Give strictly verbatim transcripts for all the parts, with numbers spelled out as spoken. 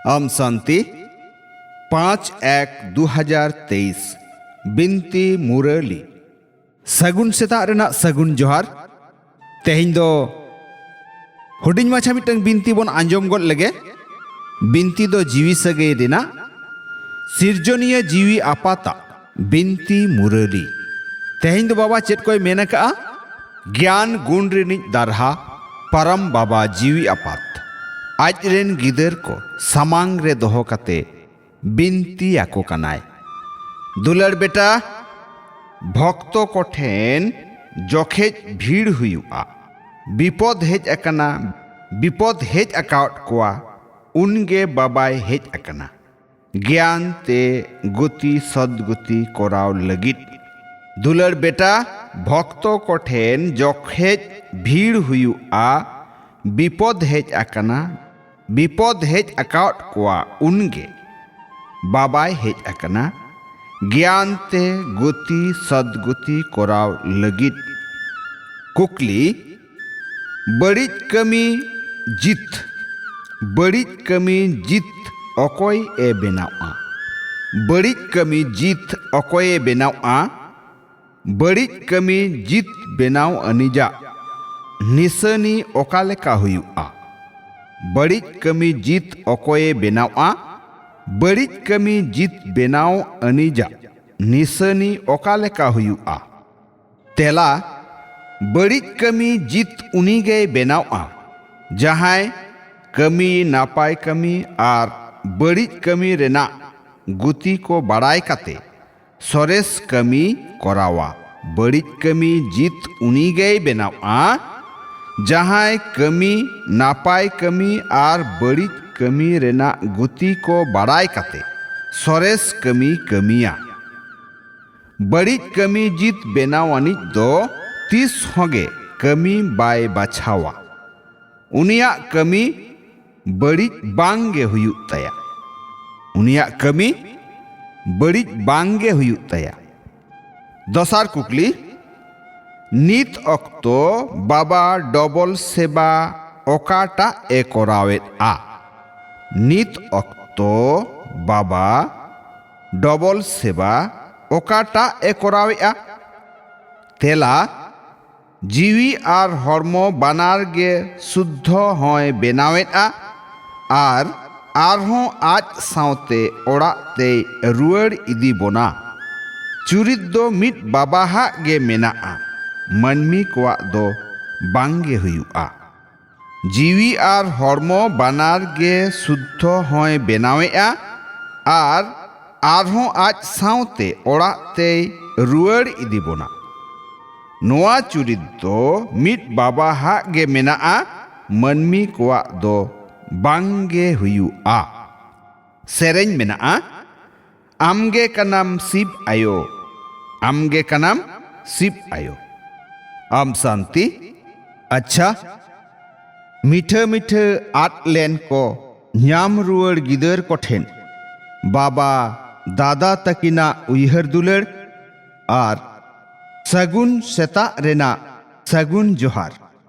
ᱟᱢ ᱥᱟᱱᱛᱤ, ᱯᱟᱸᱪ ᱮᱠ ᱫᱩ ᱦᱟᱡᱟᱨ ᱛᱮᱭᱤᱥ, ᱵᱤᱱᱛᱤ ᱢᱩᱨᱟᱹᱞᱤ᱾ ᱥᱟᱹᱜᱩᱱ ᱥᱮᱛᱟᱜ ᱨᱮᱱᱟᱜ ᱥᱟᱹᱜᱩᱱ ᱡᱚᱦᱟᱨ᱾ ᱛᱮᱦᱮᱧ ᱫᱚ ᱦᱩᱰᱤᱧ ᱢᱟᱪᱷᱟ ᱢᱤᱫᱴᱟᱝ ᱵᱤᱱᱛᱤ ᱵᱚᱱ ᱟᱸᱡᱚᱢ ᱜᱚᱫ ᱞᱮᱜᱮ᱾ ᱵᱤᱱᱛᱤ ᱫᱚ ᱡᱤᱣᱤ ᱥᱟᱹᱜᱟᱹᱭ ᱨᱮᱱᱟᱜ ᱥᱤᱨᱡᱚᱱᱤᱭᱟᱹ ᱡᱤᱣᱤ ᱟᱯᱟᱛᱟᱜ ᱵᱤᱱᱛᱤ ᱢᱩᱨᱟᱹᱞᱤ᱾ ᱛᱮᱦᱮᱧ ᱫᱚ ᱵᱟᱵᱟ ᱪᱮᱫ ᱠᱚᱭ ᱢᱮᱱ ᱟᱠᱟᱜᱼᱟ? ᱜᱮᱭᱟᱱ ᱜᱩᱱ ᱨᱤᱱᱤᱡ ᱫᱟᱨᱦᱟ ᱯᱟᱨᱟᱢ ᱵᱟᱵᱟ ᱡᱤᱣᱤ ᱟᱯᱟᱛ ᱟᱡ ᱨᱮᱱ ᱜᱤᱫᱟᱹᱨ ᱠᱚ ᱥᱟᱢᱟᱝ ᱨᱮ ᱫᱚᱦᱚ ᱠᱟᱛᱮ ᱵᱤᱱᱛᱤ ᱟᱠᱚ ᱠᱟᱱᱟᱭ᱾ ᱫᱩᱞᱟᱹᱲ ᱵᱮᱴᱟ, ᱵᱷᱚᱠᱛᱚ ᱠᱚᱴᱷᱮᱱ ᱡᱚᱠᱷᱮᱡ ᱵᱷᱤᱲ ᱦᱩᱭᱩᱜᱼᱟ, ᱵᱤᱯᱚᱫ ᱦᱮᱡ ᱟᱠᱟᱱᱟ, ᱵᱤᱯᱚᱫ ᱦᱮᱡ ᱟᱠᱟᱣᱟᱫ ᱠᱚᱣᱟ, ᱩᱱᱜᱮ ᱵᱟᱵᱟᱭ ᱦᱮᱡ ᱟᱠᱟᱱᱟ᱾ ᱜᱮᱭᱟᱱ ᱛᱮ ᱜᱚᱛᱤ ᱥᱚᱫᱜᱚᱛᱤ ᱠᱚᱨᱟᱣ ᱞᱟᱹᱜᱤᱫ᱾ ᱫᱩᱞᱟᱹᱲ ᱵᱮᱴᱟ, ᱵᱷᱚᱠᱛᱚ ᱠᱚᱴᱷᱮᱱ ᱡᱚᱠᱷᱮᱡ ᱵᱷᱤᱲ ᱦᱩᱭᱩᱜᱼᱟ, ᱵᱤᱯᱚᱫ ᱦᱮᱡ ᱟᱠᱟᱱᱟ, ᱵᱤᱯᱚᱫ ᱦᱮᱡ ᱟᱠᱟᱣᱟᱫ ᱠᱚᱣᱟ, ᱩᱱᱜᱮ ᱵᱟᱵᱟᱭ ᱦᱮᱡ ᱟᱠᱟᱱᱟ᱾ ᱜᱮᱭᱟᱱ ᱛᱮ ᱜᱚᱛᱤ ᱥᱚᱫᱜᱚᱛᱤ ᱠᱚᱨᱟᱣ ᱞᱟᱹᱜᱤᱫ᱾ ᱠᱩᱠᱞᱤ: ᱵᱟᱹᱲᱤᱡ ᱠᱟᱹᱢᱤ ᱡᱤᱛ, ᱵᱟᱹᱲᱤᱡ ᱠᱟᱹᱢᱤ ᱡᱤᱛ ᱚᱠᱚᱭ ᱮ ᱵᱮᱱᱟᱣᱟ? ᱵᱟᱹᱲᱤᱡ ᱠᱟᱹᱢᱤ ᱡᱤᱛ ᱚᱠᱚᱭ ᱮ ᱵᱮᱱᱟᱣᱟ? ᱵᱟᱹᱲᱤᱡ ᱠᱟᱹᱢᱤ ᱡᱤᱛ ᱵᱮᱱᱟᱣ ᱟᱹᱱᱤᱡᱟᱜ ᱱᱤᱥᱟᱹᱱᱤ ᱚᱠᱟ ᱞᱮᱠᱟ ᱦᱩᱭᱩᱜᱼᱟ? ᱵᱟᱹᱲᱤᱡ ᱠᱟᱹᱢᱤ ᱡᱤᱛ ᱚᱠᱚᱭᱮ ᱵᱮᱱᱟᱣᱟ? ᱵᱟᱹᱲᱤᱡ ᱠᱟᱹᱢᱤ ᱡᱤᱛ ᱵᱮᱱᱟᱣ ᱟᱹᱱᱤᱡᱟᱜ ᱱᱤᱥᱟᱹᱱᱤ ᱚᱠᱟ ᱞᱮᱠᱟ ᱦᱩᱭᱩᱜᱼᱟ? ᱛᱮᱞᱟ: ᱵᱟᱹᱲᱤᱡ ᱠᱟᱹᱢᱤ ᱡᱤᱛ ᱩᱱᱤ ᱜᱮᱭ ᱵᱮᱱᱟᱣᱟ, ᱡᱟᱦᱟᱸᱭ ᱠᱟᱹᱢᱤ, ᱱᱟᱯᱟᱭ ᱠᱟᱹᱢᱤ ᱟᱨ ᱵᱟᱹᱲᱤᱡ ᱠᱟᱹᱢᱤ ᱨᱮᱱᱟᱜ ᱜᱩᱛᱤ ᱠᱚ ᱵᱟᱲᱟᱭ ᱠᱟᱛᱮ ᱥᱚᱨᱮᱥ ᱠᱟᱹᱢᱤ ᱠᱚᱨᱟᱣᱟ᱾ ᱵᱟᱹᱲᱤᱡ ᱠᱟᱹᱢᱤ ᱡᱤᱛ ᱩᱱᱤ ᱜᱮᱭ ᱵᱮᱱᱟᱣᱟ, ᱡᱟᱦᱟᱸᱭ ᱠᱟᱹᱢᱤ, ᱱᱟᱯᱟᱭ ᱠᱟᱹᱢᱤ ᱟᱨ ᱵᱟᱹᱲᱤᱡ ᱠᱟᱹᱢᱤ ᱨᱮᱱᱟᱜ ᱜᱩᱛᱤ ᱠᱚ ᱵᱟᱲᱟᱭ ᱠᱟᱛᱮ ᱥᱚᱨᱮᱥ ᱠᱟᱹᱢᱤ ᱠᱟᱹᱢᱤᱭᱟ᱾ ᱵᱟᱹᱲᱤᱡ ᱠᱟᱹᱢᱤ ᱡᱤᱛ ᱵᱮᱱᱟᱣ ᱟᱹᱱᱤᱡ ᱫᱚ ᱛᱤᱥ ᱦᱚᱸ ᱜᱮ ᱠᱟᱹᱢᱤ ᱵᱟᱭ ᱵᱟᱪᱷᱟᱣᱟ᱾ ᱩᱱᱤᱭᱟᱜ ᱠᱟᱹᱢᱤ ᱵᱟᱹᱲᱤᱡ ᱵᱟᱝ ᱜᱮ ᱦᱩᱭᱩᱜ ᱛᱟᱭᱟ᱾ ᱩᱱᱤᱭᱟᱜ ᱠᱟᱹᱢᱤ ᱵᱟᱹᱲᱤᱡ ᱵᱟᱝ ᱜᱮ ᱦᱩᱭᱩᱜ ᱛᱟᱭᱟ᱾ ᱫᱚᱥᱟᱨ ᱠᱩᱠᱞᱤ: ᱱᱤᱛ ᱚᱠᱛᱚ ᱵᱟᱵᱟ ᱰᱚᱵᱚᱞ ᱥᱮᱵᱟ ᱚᱠᱟᱴᱟᱜ ᱮ ᱠᱚᱨᱟᱣᱮᱫᱼᱟ? ᱱᱤᱛ ᱚᱠᱛᱚ ᱵᱟᱵᱟ ᱰᱚᱵᱚᱞ ᱥᱮᱵᱟ ᱚᱠᱟᱴᱟᱜ ᱮ ᱠᱚᱨᱟᱣᱮᱫᱼᱟ? ᱛᱮᱞᱟ, ᱡᱤᱣᱤ ᱟᱨ ᱦᱚᱲᱢᱚ ᱵᱟᱱᱟᱨ ᱜᱮ ᱥᱩᱫᱽᱫᱷᱚ ᱦᱚᱸᱭ ᱵᱮᱱᱟᱣᱮᱫᱼᱟ ᱟᱨ ᱟᱨᱦᱚᱸ ᱟᱡ ᱥᱟᱶᱛᱮ ᱚᱲᱟᱜ ᱛᱮᱭ ᱨᱩᱣᱟᱹᱲ ᱤᱫᱤ ᱵᱚᱱᱟ᱾ ᱪᱩᱨᱤᱛ ᱫᱚ ᱢᱤᱫ ᱵᱟᱵᱟᱦᱟᱜ ᱜᱮ ᱢᱮᱱᱟᱜᱼᱟ, ᱢᱟᱹᱱᱢᱤ ᱠᱚᱣᱟᱜ ᱫᱚ ᱵᱟᱝ ᱜᱮ ᱦᱩᱭᱩᱜᱼᱟ᱾ ᱡᱤᱣᱤ ᱟᱨ ᱦᱚᱲᱢᱚ ᱵᱟᱱᱟᱨ ᱜᱮ ᱥᱩᱫᱽᱫᱷᱚ ᱦᱚᱸᱭ ᱵᱮᱱᱟᱣᱮᱫᱼᱟ ᱟᱨ ᱟᱨᱦᱚᱸ ᱟᱡ ᱥᱟᱶᱛᱮ ᱚᱲᱟᱜ ᱛᱮᱭ ᱨᱩᱣᱟᱹᱲ ᱤᱫᱤ ᱵᱚᱱᱟ᱾ ᱱᱚᱣᱟ ᱪᱩᱨᱤᱛ ᱫᱚ ᱢᱤᱫ ᱵᱟᱵᱟᱦᱟᱜ ᱜᱮ ᱢᱮᱱᱟᱜᱼᱟ, ᱢᱟᱹᱱᱢᱤ ᱠᱚᱣᱟᱜ ᱫᱚ ᱵᱟᱝ ᱜᱮ ᱦᱩᱭᱩᱜᱼᱟ᱾ ᱥᱮᱨᱮᱧ ᱢᱮᱱᱟᱜᱼᱟ, ᱟᱢᱜᱮ ᱠᱟᱱᱟᱢ ᱥᱤᱵ ᱟᱭᱳ, ᱟᱢᱜᱮ ᱠᱟᱱᱟᱢ ᱥᱤᱵ ᱟᱭᱳ᱾ ᱟᱢ ᱥᱟᱱᱛᱤ, ᱟᱪᱪᱷᱟ, ᱢᱤᱴᱷᱟᱹ ᱢᱤᱴᱷᱟᱹ ᱟᱫ ᱞᱮᱱ ᱠᱚ ᱧᱟᱢ ᱨᱩᱣᱟᱹᱲ ᱜᱤᱫᱟᱹᱨ ᱠᱚᱴᱷᱮᱱ ᱵᱟᱵᱟ ᱫᱟᱫᱟ ᱛᱟᱹᱠᱤᱱᱟᱜ ᱩᱭᱦᱟᱹᱨ ᱫᱩᱞᱟᱹᱲ ᱟᱨ ᱥᱟᱹᱜᱩᱱ ᱥᱮᱛᱟᱜ ᱨᱮᱱᱟᱜ ᱥᱟᱹᱜᱩᱱ ᱡᱚᱦᱟᱨ᱾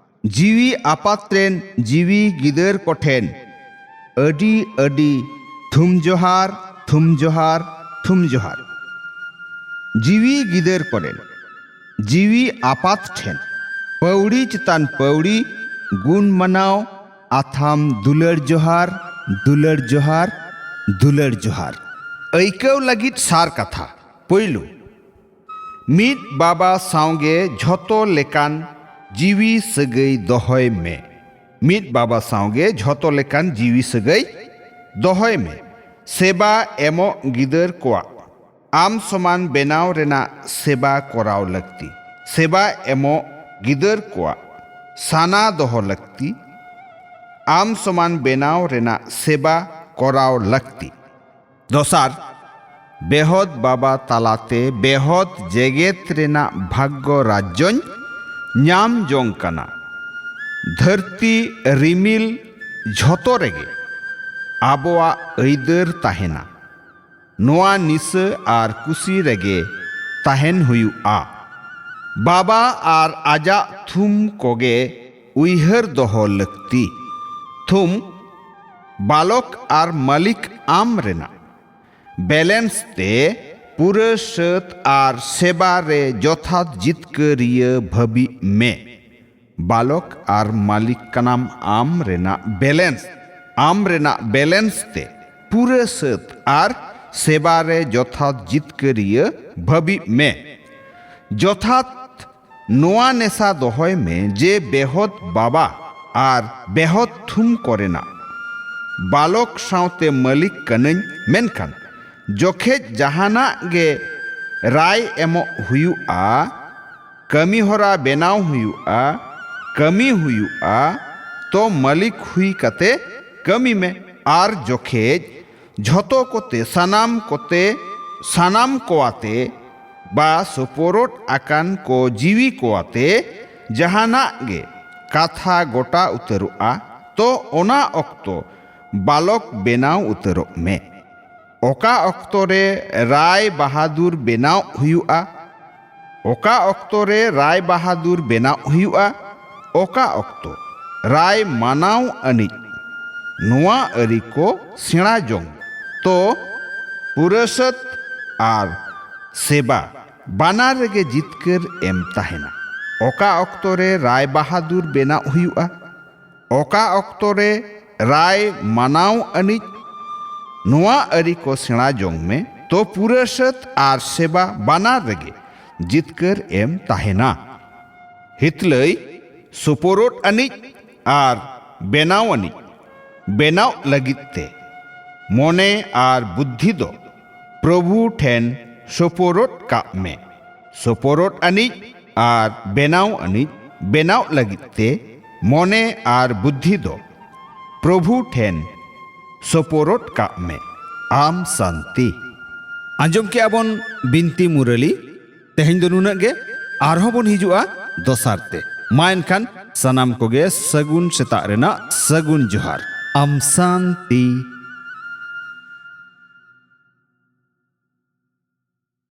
ᱡᱤᱣᱤ ᱟᱯᱟᱛ ᱨᱮᱱ ᱡᱤᱣᱤ ᱜᱤᱫᱟᱹᱨ ᱠᱚᱴᱷᱮᱱ ᱟᱹᱰᱤ ᱟᱹᱰᱤ ᱛᱷᱩᱢ ᱡᱚᱦᱟᱨ, ᱛᱷᱩᱢ ᱡᱚᱦᱟᱨ, ᱛᱷᱩᱢ ᱡᱚᱦᱟᱨ᱾ ᱡᱤᱣᱤ ᱜᱤᱫᱟᱹᱨ ᱠᱚᱨᱮᱱ ᱡᱤᱣᱤ ᱟᱯᱟᱛ ᱴᱷᱮᱱ ᱯᱟᱹᱣᱲᱤ ᱪᱮᱛᱟᱱ ᱯᱟᱹᱣᱲᱤ ᱜᱩᱱ ᱢᱟᱱᱟᱣ ᱟᱛᱷᱟᱢ ᱫᱩᱞᱟᱹᱲ ᱡᱚᱦᱟᱨ, ᱫᱩᱞᱟᱹᱲ ᱡᱚᱦᱟᱨ, ᱫᱩᱞᱟᱹᱲ ᱡᱚᱦᱟᱨ᱾ ᱟᱹᱭᱠᱟᱹᱣ ᱞᱟᱹᱜᱤᱫ ᱥᱟᱨ ᱠᱟᱛᱷᱟ᱾ ᱯᱳᱭᱞᱳ, ᱢᱤᱫ ᱵᱟᱵᱟ ᱥᱟᱶᱜᱮ ᱡᱷᱚᱛᱚ ᱞᱮᱠᱟᱱ ᱡᱤᱣᱤ ᱥᱟᱹᱜᱟᱹᱭ ᱫᱚᱦᱚᱭ ᱢᱮ᱾ ᱢᱤᱫ ᱵᱟᱵᱟ ᱥᱟᱶᱜᱮ ᱡᱷᱚᱛᱚ ᱞᱮᱠᱟᱱ ᱡᱤᱣᱤ ᱥᱟᱹᱜᱟᱹᱭ ᱫᱚᱦᱚᱭ ᱢᱮ᱾ ᱥᱮᱵᱟ ᱮᱢᱚᱜ ᱜᱤᱫᱟᱹᱨ ᱠᱚᱣᱟᱜ ᱟᱢ ᱥᱚᱢᱟᱱ ᱵᱮᱱᱟᱣ ᱨᱮᱱᱟᱜ ᱥᱮᱵᱟ ᱠᱚᱨᱟᱣ ᱞᱟᱹᱠᱛᱤ᱾ ᱥᱮᱵᱟ ᱮᱢᱚᱜ ᱜᱤᱫᱟᱹᱨ ᱠᱚᱣᱟᱜ ᱥᱟᱱᱟ ᱫᱚᱦᱚ ᱞᱟᱹᱠᱛᱤ᱾ ᱟᱢ ᱥᱚᱢᱟᱱ ᱵᱮᱱᱟᱣ ᱨᱮᱱᱟᱜ ᱥᱮᱵᱟ ᱠᱚᱨᱟᱣ ᱞᱟᱹᱠᱛᱤ᱾ ᱫᱚᱥᱟᱨ, ᱵᱮᱦᱚᱫ ᱵᱟᱵᱟ ᱛᱟᱞᱟᱛᱮ ᱵᱮᱦᱚᱫ ᱡᱮᱜᱮᱛ ᱨᱮᱱᱟᱜ ᱵᱷᱟᱜᱽᱜᱚ ᱨᱟᱡᱽᱡᱚᱧ ᱧᱟᱢ ᱡᱚᱝ ᱠᱟᱱᱟ᱾ ᱫᱷᱟᱹᱨᱛᱤ, ᱨᱤᱢᱤᱞ, ᱡᱷᱚᱛᱚ ᱨᱮᱜᱮ ᱟᱵᱚᱣᱟᱜ ᱟᱹᱭᱫᱟᱹᱨ ᱛᱟᱦᱮᱱᱟ᱾ ᱱᱚᱣᱟ ᱱᱤᱥᱟᱹ ᱟᱨ ᱠᱩᱥᱤ ᱨᱮᱜᱮ ᱛᱟᱦᱮᱱ ᱦᱩᱭᱩᱜᱼᱟ᱾ ᱵᱟᱵᱟ ᱟᱨ ᱟᱡᱟᱜ ᱛᱷᱩᱢ ᱠᱚᱜᱮ ᱩᱭᱦᱟᱹᱨ ᱫᱚᱦᱚ ᱞᱟᱹᱠᱛᱤ᱾ ᱛᱷᱩᱢ, ᱵᱟᱞᱚᱠ ᱟᱨ ᱢᱟᱹᱞᱤᱠ ᱟᱢ ᱨᱮᱱᱟᱜ ᱵᱮᱞᱮᱱᱥ ᱛᱮ ᱯᱩᱨᱟᱹ ᱥᱟᱹᱛ ᱟᱨ ᱥᱮᱵᱟ ᱨᱮ ᱡᱚᱛᱷᱟᱛ ᱡᱤᱛᱠᱟᱹᱨᱤᱭᱟᱹ ᱵᱷᱟᱹᱵᱤᱜ ᱢᱮ᱾ ᱵᱟᱞᱚᱠ ᱟᱨ ᱢᱟᱹᱞᱤᱠ ᱠᱟᱱᱟᱢ ᱟᱢ ᱨᱮᱱᱟᱜ ᱵᱮᱞᱮᱱᱥ, ᱟᱢ ᱨᱮᱱᱟᱜ ᱵᱮᱞᱮᱱᱥ ᱛᱮ ᱯᱩᱨᱟᱹ ᱥᱟᱹᱛ ᱟᱨ ᱥᱮᱵᱟ ᱨᱮ ᱡᱚᱛᱷᱟᱛ ᱡᱤᱛᱠᱟᱹᱨᱤᱭᱟᱹ ᱵᱷᱟᱹᱵᱤᱜ ᱢᱮ᱾ ᱡᱚᱛᱷᱟᱛ ᱱᱚᱣᱟ ᱱᱮᱥᱟ ᱫᱚᱦᱚᱭ ᱢᱮ ᱡᱮ ᱵᱮᱦᱚᱫ ᱵᱟᱵᱟ ᱟᱨ ᱵᱮᱦᱚᱫ ᱛᱷᱩᱢ ᱠᱚᱨᱮᱱᱟᱜ ᱵᱟᱞᱚᱠ ᱥᱟᱶᱛᱮ ᱢᱟᱹᱞᱤᱠ ᱠᱟᱹᱱᱟᱹᱧ, ᱢᱮᱱᱠᱷᱟᱱ ᱡᱚᱠᱷᱮᱡ ᱡᱟᱦᱟᱱᱟᱜ ᱜᱮ ᱨᱟᱭ ᱮᱢᱚᱜ ᱦᱩᱭᱩᱜᱼᱟ, ᱠᱟᱹᱢᱤ ᱦᱚᱨᱟ ᱵᱮᱱᱟᱣ ᱦᱩᱭᱩᱜᱼᱟ, ᱠᱟᱹᱢᱤ ᱦᱩᱭᱩᱜᱼᱟ, ᱛᱚ ᱢᱟᱹᱞᱤᱠ ᱦᱩᱭ ᱠᱟᱛᱮ ᱠᱟᱹᱢᱤ ᱢᱮ᱾ ᱟᱨ ᱡᱚᱠᱷᱮᱡ ᱡᱷᱚᱛᱚ ᱠᱚᱛᱮ, ᱥᱟᱱᱟᱢ ᱠᱚᱛᱮ, ᱥᱟᱱᱟᱢ ᱠᱚᱣᱟᱛᱮ ᱵᱟ ᱥᱳᱯᱳᱨᱳᱫ ᱟᱠᱟᱱ ᱠᱚ ᱡᱤᱣᱤ ᱠᱚᱣᱟᱛᱮ ᱡᱟᱦᱟᱱᱟᱜ ᱜᱮ ᱠᱟᱛᱷᱟ ᱜᱚᱴᱟ ᱩᱛᱟᱹᱨᱚᱜᱼᱟ, ᱛᱚ ᱚᱱᱟ ᱚᱠᱛᱚ ᱵᱟᱞᱚᱠ ᱵᱮᱱᱟᱣ ᱩᱛᱟᱹᱨᱚᱜ ᱢᱮ᱾ ᱚᱠᱟ ᱚᱠᱛᱚ ᱨᱮ ᱨᱟᱭ ᱵᱟᱦᱟᱫᱩᱨ ᱵᱮᱱᱟᱣ ᱦᱩᱭᱩᱜᱼᱟ, ᱚᱠᱟ ᱚᱠᱛᱚ ᱨᱮ ᱨᱟᱭ ᱵᱟᱦᱟᱫᱩᱨ ᱵᱮᱱᱟᱣ ᱦᱩᱭᱩᱜᱼᱟ, ᱚᱠᱟ ᱚᱠᱛᱚ ᱨᱟᱭ ᱢᱟᱱᱟᱣ ᱟᱹᱱᱤᱡ, ᱱᱚᱣᱟ ᱟᱹᱨᱤ ᱠᱚ ᱥᱮᱬᱟ ᱡᱚᱝ᱾ ᱛᱚ ᱯᱩᱨᱟᱹᱥᱟᱹᱛ ᱟᱨ ᱥᱮᱵᱟ ᱵᱟᱱᱟᱨ ᱨᱮᱜᱮ ᱡᱤᱛᱠᱟᱹᱨ ᱮᱢ ᱛᱟᱦᱮᱱᱟ᱾ ᱚᱠᱟ ᱚᱠᱛᱚ ᱨᱮ ᱨᱟᱭ ᱵᱟᱦᱟᱫᱩᱨ ᱵᱮᱱᱟᱣ ᱦᱩᱭᱩᱜᱼᱟ, ᱚᱠᱟ ᱚᱠᱛᱚ ᱨᱮ ᱨᱟᱭ ᱢᱟᱱᱟᱣ ᱟᱹᱱᱤᱡ, ᱱᱚᱣᱟ ᱟᱹᱨᱤ ᱠᱚ ᱥᱮᱬᱟ ᱡᱚᱝ ᱢᱮ᱾ ᱛᱚ ᱯᱩᱨᱟᱹᱥᱟᱹᱛ ᱟᱨ ᱥᱮᱵᱟ ᱵᱟᱱᱟᱨ ᱨᱮᱜᱮ ᱡᱤᱛᱠᱟᱹᱨ ᱮᱢ ᱛᱟᱦᱮᱱᱟ᱾ ᱦᱤᱛᱞᱟᱹᱭ ᱥᱳᱯᱳᱨᱳᱫ ᱟᱹᱱᱤᱡ ᱟᱨ ᱵᱮᱱᱟᱣ ᱟᱹᱱᱤᱡ ᱵᱮᱱᱟᱣ ᱞᱟᱹᱜᱤᱫ ᱛᱮ ᱢᱚᱱᱮ ᱟᱨ ᱵᱩᱫᱽᱫᱷᱤ ᱫᱚ ᱯᱨᱚᱵᱷᱩ ᱴᱷᱮᱱ ᱥᱳᱯᱳᱨᱳᱫ ᱠᱟᱜ ᱢᱮ᱾ ᱥᱳᱯᱳᱨᱳᱫ ᱟᱹᱱᱤᱡ ᱟᱨ ᱵᱮᱱᱟᱣ ᱟᱹᱱᱤᱡ ᱵᱮᱱᱟᱣ ᱞᱟᱹᱜᱤᱫ ᱛᱮ ᱢᱚᱱᱮ ᱟᱨ ᱵᱩᱫᱽᱫᱷᱤ ᱫᱚ ᱯᱨᱚᱵᱷᱩ ᱴᱷᱮᱱ ᱥᱳᱯᱳᱨᱳᱫ ᱠᱟᱜ ᱢᱮ᱾ ᱟᱢ ᱥᱟᱱᱛᱤ᱾ ᱟᱸᱡᱚᱢ ᱠᱮᱜᱼᱟ ᱵᱚᱱ ᱵᱤᱱᱛᱤ ᱢᱩᱨᱟᱹᱞᱤ᱾ ᱛᱮᱦᱮᱧ ᱫᱚ ᱱᱩᱱᱟᱹᱜ ᱜᱮ, ᱟᱨᱦᱚᱸ ᱵᱚᱱ ᱦᱤᱡᱩᱜᱼᱟ ᱫᱚᱥᱟᱨ ᱛᱮ᱾ ᱢᱟ ᱮᱱᱠᱷᱟᱱ ᱥᱟᱱᱟᱢ ᱠᱚᱜᱮ ᱥᱟᱹᱜᱩᱱ ᱥᱮᱛᱟᱜ ᱨᱮᱱᱟᱜ ᱥᱟᱹᱜᱩᱱ ᱡᱚᱦᱟᱨ᱾ ᱟᱢ ᱥᱟᱱᱛᱤ